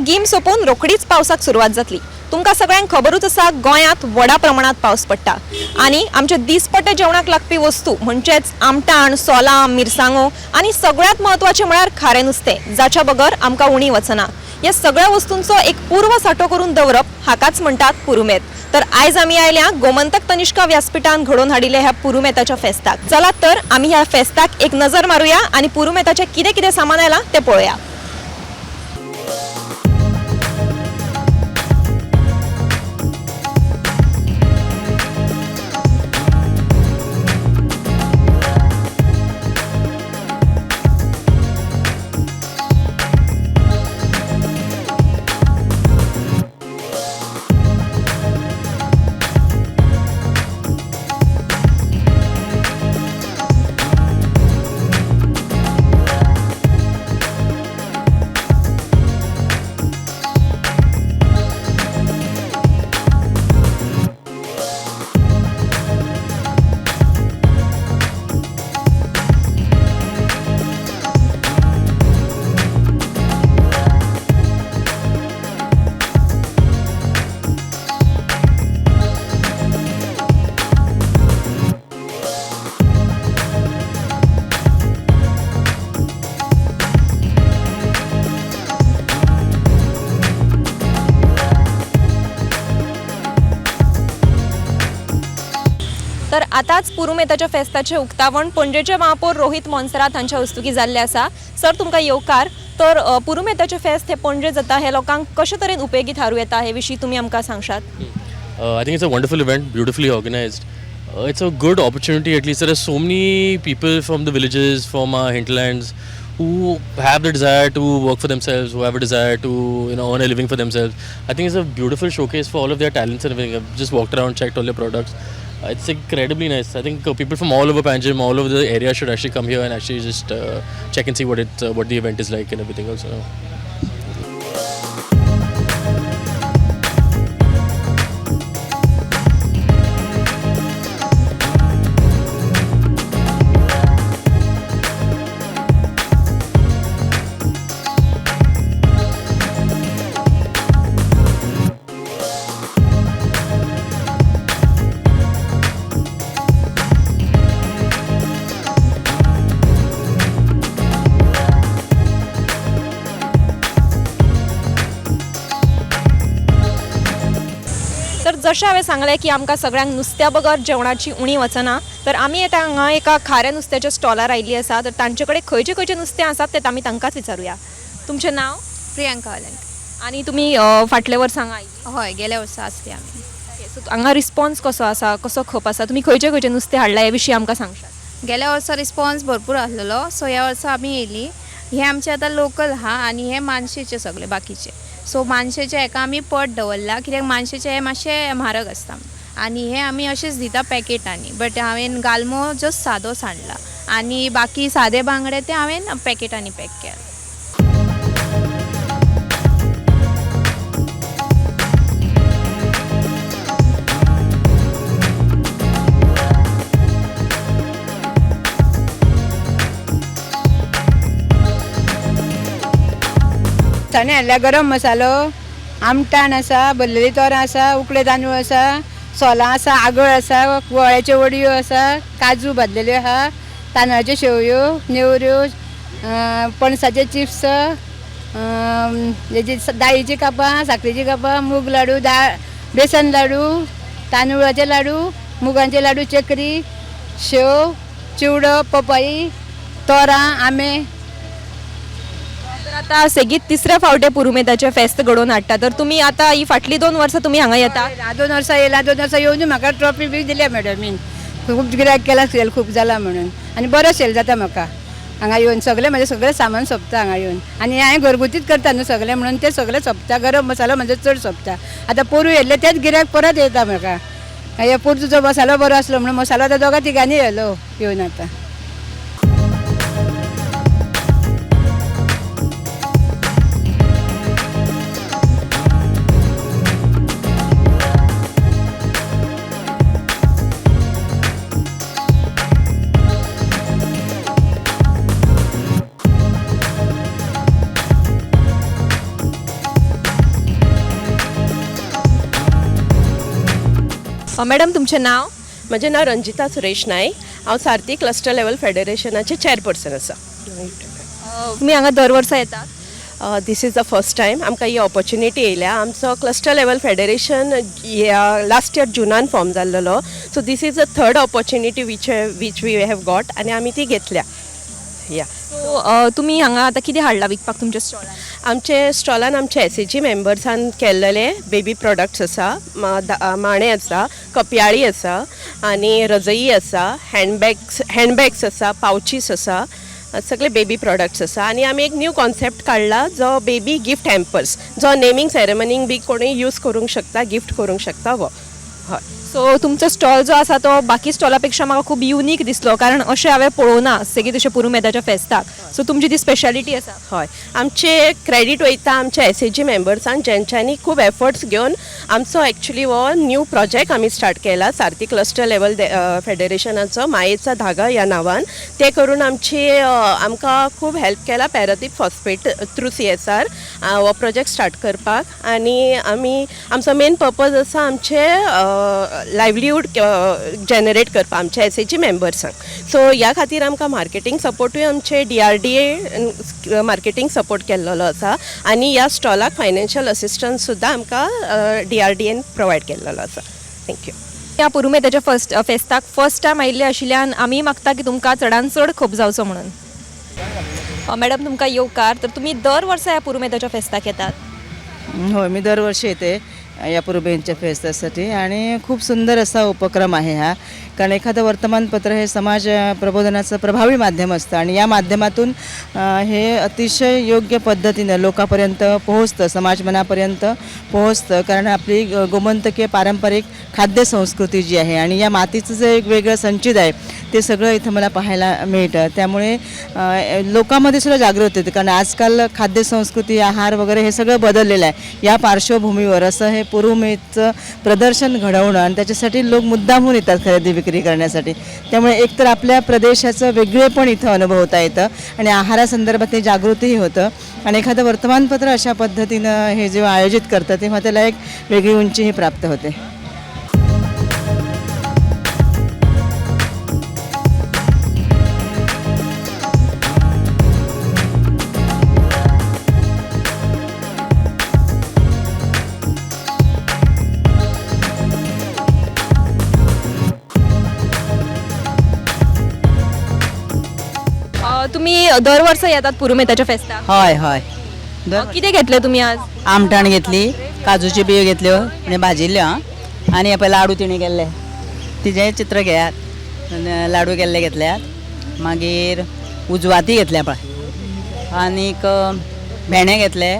गीम सोंपून रोखडीच पावसाक सुरवात जातली. तुमकां सगळ्यांक खबरूच आसा गोंयांत व्हडा प्रमाणांत पावस पडटा आनी आमच्या दिसपट्टे जेवणाक लागपी वस्तू म्हणजेच आमटाण, सोलां, मिरसांगो आनी सगळ्यांत म्हत्वाचें म्हळ्यार खारें नुस्तें, जाच्या बगर आमकां उणी वचना. ह्या सगळ्या वस्तूंचो एक पूर्व साठो करून दवरप हाकाच म्हणटात पुरुमेत. तर आयज आमी आयल्या गोमंतक तनिष्का व्यासपीठान घडोवन हाडिल्ल्या ह्या पुरुमेताच्या फेस्ताक. चलात तर आमी ह्या फेस्ताक एक नजर मारुया आनी पुरुमेताचें कितें कितें सामान आयलां तें पळोवया. तर आतांच पुरुमेताच्या फेस्ताचें उक्तावण पणजेचे महापौर रोहित मोन्सेरात हांच्या हस्तुकीं जाल्लें आसा. सर, तुमकां येवकार. तर पुरुमेताचें फेस्त हें पणजे जाता, हें लोकांक कशे तरेन उपेगी थारूं येता हे विशीं तुमी आमकां सांगशात? I think it's a wonderful event, beautifully organized. It's a good opportunity, at least. There are so many people from the villages, from our hinterlands, who have the desire to work for themselves, who have a desire to earn a living for themselves. I think it's a beautiful showcase for all of their talents and everything. I've just walked around, checked all their products. It's incredibly nice. I think people from all over Panjim, all over the area should actually come here and actually just check and see what the event is like and everything also. तर जशें हांवें सांगलें की आमकां सगळ्यांक नुस्त्या बगर जेवणाची उणी वचना, तर आमी आतां हांगा एका खाऱ्या नुस्त्याच्या स्टॉलार आयिल्ली आसा. तर तांचे कडेन खंयचे खंयचे नुस्तें आसात तें आमी तांकांच विचारुया. तुमचें नांव? प्रियांका अलंकार. आनी तुमी फाटल्या वर्सा हांगा आयिल्ली? हय, गेल्या वर्सा आसली आमी. सो हांगा रिस्पॉन्स कसो आसा, कसो खप आसा, तुमी खंयचे खंयचे नुस्तें हाडलां हे विशीं आमकां सांगशात? गेल्या वर्सा रिस्पॉन्स भरपूर आसलेलो, सो ह्या वर्सा आमी येयली. हे आमचे आतां लोकल आहा आनी हे मानशेचे सगळे बाकीचे. सो मानशेचे हेका आमी पट दवरला कित्याक मानशेचे हे मातशे म्हारग आसता आनी हे आमी अशेच दिता पॅकेटांनी. बट हांवें गालमो जस्ट सादोच हाडला आनी बाकी सादे बांगडे ते हांवें पॅकेटांनी पॅक केला. चणे हाडल्या, गरम मसालो, आमटाण आसा, भरलेली तोरां आसा, उकडे तांदूळ आसा, सोलां आसा, आगळ आसा, गोळ्याच्यो वडयो आसा, काजू भाजलेल्यो आहा, तांदळाच्यो शेवयो, नेवऱ्यो, पणसाचे चिप्स, हेजी दाळीची कापां, साकरेची कापां, मूग लाडू, दाळ बेसन लाडू, तांदूळाचे लाडू, मुगांचे लाडू, चकरी, शेव, चिवडो, पपई, तोरां, आंबे. तर आतां सेगीत तिसऱ्या फावटे पुरुमेताचें फेस्त घडोवन हाडटा, तर तुमी आतां ही फाटलीं 2 वर्सां तुमी हांगा येता? 2 वर्सां येयला, 2 वर्सां येवन म्हाका ट्रॉफी बी दिल्या मॅडमीन. खूब गिरायक केला, सेल खूब जाला म्हणून आनी बरो सेल जाता म्हाका हांगा येवन. सगळें म्हाजें सगळें सामान सोंपता हांगा येवन आनी हांवें घरगुतीच करता न्हू सगळें, म्हणून तें सगळें सोंपता. गरम मसालो म्हजो चड सोंपता. आतां पोरूं येयल्लें तेंच गिरायक परत येता म्हाका. हे पोरूं तुजो मसालो बरो आसलो म्हणून मसालो आतां दोगां तिगांनी येयलो येवन आतां. मॅडम, तुमचें नांव? म्हजें नांव रंजिता सुरेश नायक. हांव सारथी क्लस्टर लेवल फेडरेशनाचें चॅरपर्सन आसा. तुमी हांगा दर वर्सा येतात? This is the first time आमकां ही ऑपॉर्च्युनिटी येयल्या. आमचो cluster level federation last year जुनान फॉर्म जाल्लेलो, so this is the third opportunity which we have got आनी आमी ती घेतल्या या. सो तुमी हांगा आतां कितें हाडलां विकपाक तुमच्या स्टॉलान? आमचे स्टॉलान आमचे एसएचजी मेंबर्सान केल्लेले बेबी प्रोडक्ट्स आसा, माणे आसा, कपयाळी आसा आनी रजई आसा, हँडबॅग्स आसा, पावचीस आसा, सगळे बेबी प्रोडक्ट्स आसा. आनी आमी एक न्यू कॉन्सेप्ट काडला जो बेबी गिफ्ट हॅम्पर्स, जो नेमींग सेरेमनीक बी कोणूय यूज करूंक शकता, गिफ्ट करूंक शकता हो. हय. सो तुमचो स्टॉल जो आसा तो बाकी स्टॉला पेक्षा म्हाका खूब युनीक दिसलो, कारण अशें हांवें पळोवना सेगीत अशें पुरुमेताच्या फेस्ताक. सो तुमची ती स्पेशालिटी आसा. हय, आमचे क्रेडीट वयता आमच्या एसएचजी मेंबर्सान, जेंच्यांनी खूब एफर्ट्स घेवन आमचो एक्चुली हो न्यू प्रोजेक्ट आमी स्टार्ट केला सारथी क्लस्टर लेवल फेडरेशनाचो मायेचा धागा ह्या नांवान. ते करून आमची आमकां खूब हेल्प केला Paradeep phosphate through CSR हो प्रोजेक्ट स्टार्ट करपाक. आनी आमी आमचो मेन पर्पज आसा आमचे लायवलीहूड जनरेट करपाक आमच्या एसएचजी मेंबर्सांक. सो ह्या खातीर आमकां मार्केटींग सपोर्टूय आमचे DRDA marketing support केल्लो आसा आनी ह्या स्टॉलाक फायनान्शियल असिस्टन्स सुद्दां आमकां DRDAन प्रोवायड केल्लो आसा. Thank you. ह्या पुरुमेताच्या फर्स्ट फेस्ताक फर्स्ट टायम आयिल्ले आशिल्ल्यान आमी मागता की तुमकां चडान चड खोप जावचो म्हणून. मॅडम, तुमकां येवकार. तर तुमी दर वर्सा ह्या पुरुमेताच्या फेस्ताक येतात? होय, मी दरवर्षी येते या पुरुमेंतच्या फेस्तासाठी आणि खूप सुंदर असा उपक्रम आहे हा, कारण एखादं वर्तमानपत्र हे समाज प्रबोधनाचं प्रभावी माध्यम असतं आणि या माध्यमातून हे अतिशय योग्य पद्धतीनं लोकांपर्यंत पोहोचतं, समाजमनापर्यंत पोहोचतं. कारण आपली गोमंतकीय पारंपरिक खाद्यसंस्कृती जी आहे आणि या मातीचं जे एक वेगळं संचित आहे ते सगळं इथं मला पाहायला मिळतं. त्यामुळे लोकांमध्ये सुद्धा जागृती होते, कारण आजकाल खाद्यसंस्कृती, आहार वगैरे हे सगळं बदललेलं आहे. या पार्श्वभूमीवर असं हे पुरुमेचं प्रदर्शन घडवणं आणि त्याच्यासाठी लोक मुद्दामहून येतात खरेदी विक्री करण्यासाठी. त्यामुळे एकतर आपल्या प्रदेशाचं वेगळेपण इथं अनुभवता येतं आणि आहारासंदर्भात जागृतीही होतं. आणि एखादं वर्तमानपत्र अशा पद्धतीनं हे जेव्हा आयोजित करतं तेव्हा त्याला एक वेगळी उंचीही प्राप्त होते. तुमी दर वर्सा येतात पुरुमेताच्या फेस्ताक? हय हय. कितें घेतलें तुमी आज? आमटाण घेतली, काजूच्यो बियो घेतल्यो आनी भाजिल्ल्यो आं, आनी हे पळय लाडू तिणें केल्ले तिजें चित्र घेयात, लाडू केल्ले घेतल्यात, मागीर उजवाती घेतल्या पळय, आनीक भेंडे घेतले,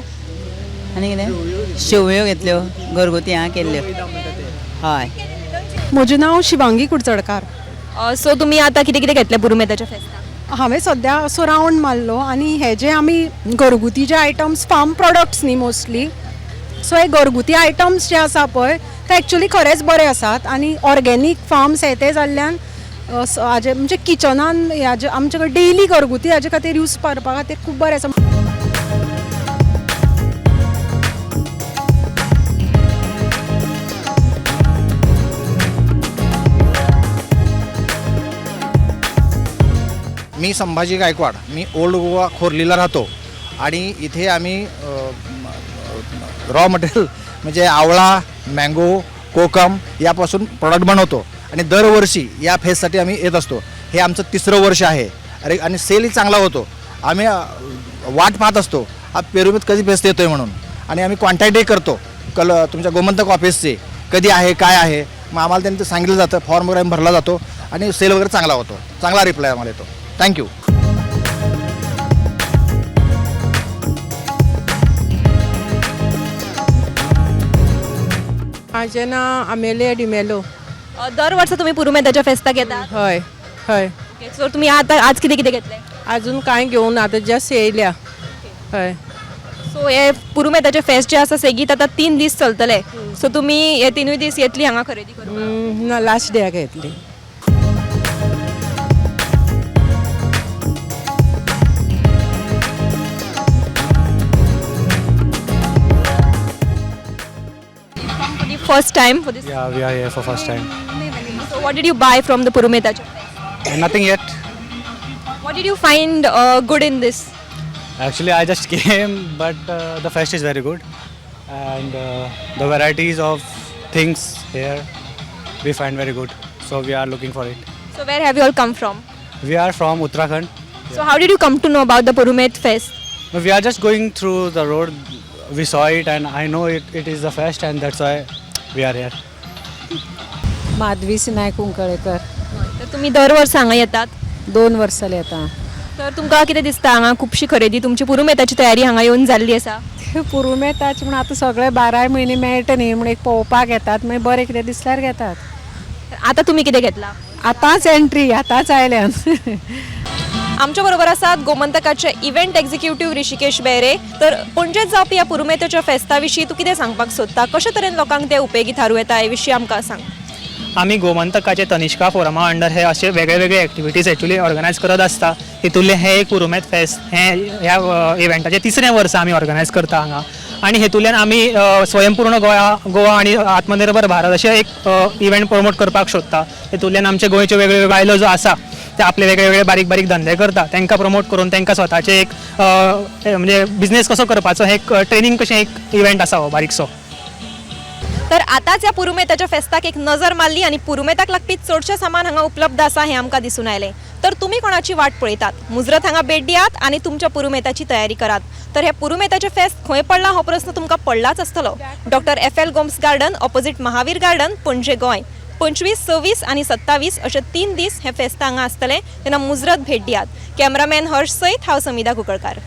आनी कितें शेवयो घेतल्यो घरगुती आं केल्ल्यो. हय. म्हजें नांव शिवांगी कुडचडकार. सो तुमी आतां कितें कितें घेतलें पुरुमेताच्या फेस्ताक? हांवें सद्या असो रावंड मारलो आनी हे जे आमी घरगुती जे आयटम्स, फार्म प्रोडक्ट्स न्ही मोस्टली, सो हे घरगुती आयटम्स जे आसा पळय ते एक्चुली खरेंच बरे आसात आनी ऑर्गेनीक फार्म्स हे ते जाल्ल्यान हाजे म्हणजे किचनान हाजे आमचे कडेन डेली घरगुती हाजे खातीर यूज करपा खातीर खूब बरें आसा. मी संभाजी गायकवाड, मी ओल्ड गोवा खोर्लीला राहतो आणि इथे आम्ही रॉ मटेरियल म्हणजे आवळा, मँगो, कोकम यापासून प्रोडक्ट बनवतो आणि दरवर्षी या फेससाठी आम्ही येत असतो. हे आमचं तिसरं वर्ष आहे. अरे, आणि सेलही चांगला होतो. आम्ही वाट पाहत असतो हा पेरुमेत कधी फेस येतो आहे म्हणून, आणि आम्ही कॉन्टॅक्टही करतो कल तुमच्या गोमंतक ऑफिसचे कधी आहे काय आहे, मग आम्हाला त्यांनी ते सांगितलं जातं, फॉर्म वगैरे भरला जातो आणि सेल वगैरे चांगला होतो, चांगला रिप्लाय आम्हाला येतो. Thank you. म्हाजें नांव आमेलिया डिमेलो. दर वर्सा तुमी पुरुमेताच्या फेस्ताक येतात? हय हय. ओके, सो तुमी आतां आज कितें कितें घेतलें? आजून कांय घेवना, आतां जस्ट येयल्या. हय. सो हे पुरुमेताचे फेस्त जे आसा सेगीत आतां 3 दीस चलतले, सो तुमी हे 3 दीस येतली हांगा खरेदी करूंक? ना, लास्ट डेयाक येतली. First time for this? Yeah, we are here for first time. So what did you buy from the पुरुमेताचे? Nothing yet. What did you find good in this? Actually, I just came, but the fest is very good, and the varieties of things here we find very good. So we are looking for it. So where have you all come from? We are from Uttarakhand. So how did you come to know about the Purumet Fest? No, we are just going through the road. We saw it, and I know it is the fest, and that's why we are here. Madhavi Naik Kunkalekar. तर तुमी दर वर्सा हांगा येतात? 2 वर्सां जाली येता. तर तुमकां कितें दिसता, हांगा खुबशी खरेदी तुमची पुरुमेताची तयारी हांगा येवन जाल्ली आसा? पुरुमेताची म्हण आतां सगळे बाराय म्हयने मेळटा न्ही म्हण एक पळोवपाक येतात, मागीर बरें कितें दिसल्यार घेतात. आतां तुमी कितें घेतलां? आतांच एंट्री, आतांच आयल्यान. आमच्या बरोबर आसात गोमंतकाचे इव्हेंट एक्झिक्युटीव ऋषिकेश बेरे. तर पणजेत जावपी ह्या पुरुमेताच्या फेस्ता विशीं तूं कितें सांगपाक सोदता, कशे तरेन लोकांक ते उपेगी थारूं येता हे विशीं आमकां सांग. आमी गोमंतकाचे तनिष्का फोरमा अंडर हे असे वेगळे वेगळे एक्टिविटीज एक्चुअली ऑर्गनायज करत आसता. तितूंतलें हें एक पुरुमेत फेस्त हें ह्या इव्हेंटाचें तिसरें वर्स आमी ऑर्गनायज करता हांगा आनी हेतूंतल्यान आमी स्वयंपूर्ण गोवा आनी आत्मनिर्भर भारत अशें एक इव्हेंट प्रमोट करपाक सोदता. तितूंतल्यान आमचे गोंयच्यो वेगळे वेगळे बायलो जो आसा ते आपले वेगळे वेगळे बारीक बारीक धंदे करता तांकां प्रमोट करून तांकां स्वताचे एक म्हणजे बिजनेस कसो करपाचो हें एक ट्रेनींग कशें एक इव्हेंट आसा हो बारीकसो. तर आतांच ह्या पुरुमेताच्या फेस्ताक एक नजर मारली आनी पुरुमेताक लागपी चडशें सामान हांगा उपलब्ध आसा हें आमकां दिसून आयलें. तर तुमी कोणाची वाट पळयतात? मुजरत हांगा भेट दियात आनी तुमच्या पुरुमेताची तयारी करात. तर हे पुरुमेताचें फेस्त खंय पडलां हो प्रस्न तुमकां पडलाच आसतलो. Doctor F L Gomes garden, opposite Mahavir garden, Panaji, Goa. 25, 26 आनी 27 अशे 3 दीस हें फेस्त हांगा आसतलें, तेन्ना मुजरत भेट दियात. कॅमेरामॅन हर्ष सयत हांव समिधा कुंकळकार.